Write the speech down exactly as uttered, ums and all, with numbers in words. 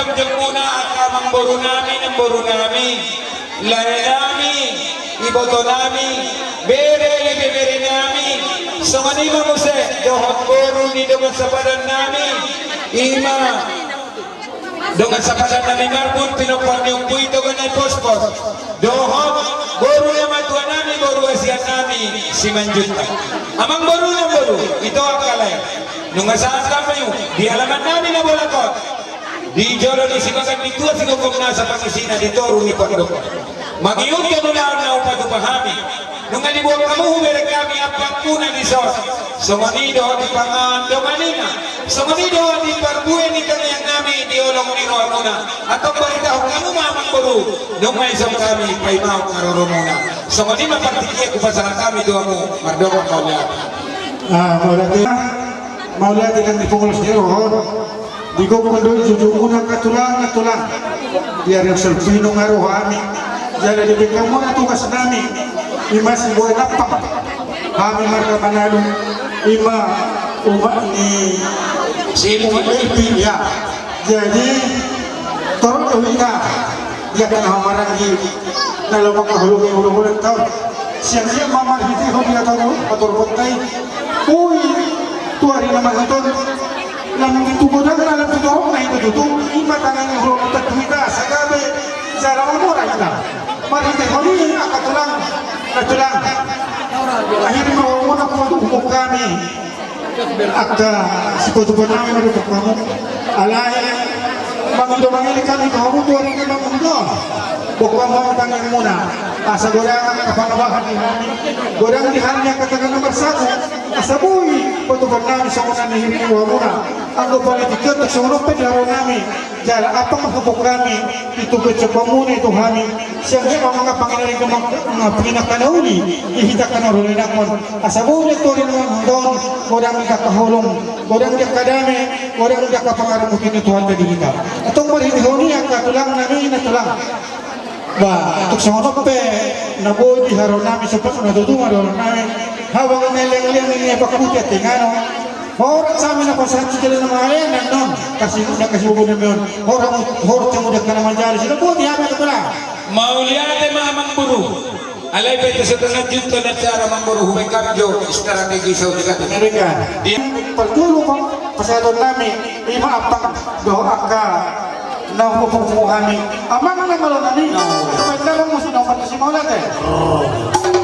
Jongjongmuna angka amangboru nami, namboru nami, lae nami, iboto nami, bere, ibebere nami. Songon i ma muse dohot boru ni dongan sapadan nami, i ma dongan sapadan nami Marbun, pinompar ni Ompu i, Toga Nai Pospos, dohot boru ni matua nami, boru hasian nami Simanjuntak. Amangboru, namboru, ito angka lae, nunga sahat hamu di alaman nami na bolak on, di jolo ni sibagas ni tua sigomgom nasa, pangisina di toru ni pondok, mangihut hamu ulaon na hupatupa hami. Nunga diboan hamu hubereng hami ampangmuna dison. Songon i dohot di pangan dongan ina, songon i dohot di parbue ni tangiang nami di holong ni rohamuna. Antong baritahon hamu ma, amangboru, nunga dison hami paimahon haroromuna. Songon i ma partingkian hupasahat hami tu hamu, mardongan mauliate. Ah, mauliate. Mauliate nang di pengurus ni roha on. Digokhon do jujungmuna angka tulang, angka tulang. Di ari on salpu i nunga ro hami, jala dibaen hamuna tugas nami, i ma siboan ampang. Hami marga Manalu, i ma umak ni si Ilpi. Umak ni Ilpi, ya. Jadi torop do hita di angka na maranggi, na laho mangkaholongi ulaonta on. Sian dia ma marhitehon dia tau patorbotta i. Ui, tu ari na marhite on, lam tu godangna, lam tu torop na hita tutu, i ma tangiang ni hulahulanta tu hita, asa gabe jala mamora hita. Marhitehon i, angka tulang, na tulang, akhirna ulaonmuna hupasahat hami. Angka sipatupaon nami ma di hamu. Alai mangido mangelek hami tu hamu tu ari na mangihut on. Boan hamu tangiangmuna, asa godang angka pangabahan di hami, godang di hami angka tangan na marsapu, asa boi patupaon nami songon na nihirim ni rohamuna. Anggo pala tingki on, tung songon on pe di haroro nami. Jala ampang ma huboan hami, i tu pecok pamuni tu hami, sian dia ma mangampang inari, mangampang angka na uli di hita angka na ro di nangkon. Asa boi di tori na mangihut on, godang di angka holong, godang di angka dame, godang di angka pangarahutihon ni Tuhanta di hita. Antong marhitehon i, angka tulang nami, na tulang. Ba, tung songon on pe, na boi di haroro nami, sopat na tutu ma di haroro nami. Habang na leanglea ni na pangkuti atengan on. Horas hami na pasahat tu jala na mangalean on. Kasi na kasi bobo nami on. Horas hamu, horas hamu di angka na manjalo. Sida boti hami, angka tulang. Mauliate ma, amangboru. Alai pe tu so tangihon tu acara, amangboru, hubaen hami jo strategi saut satu. Mereka. Di parjolo pasahaton nami, i ma ampang dohot angka na huboan hami. Amang na malo nami. Amang na malo nami. Amang na malo nami.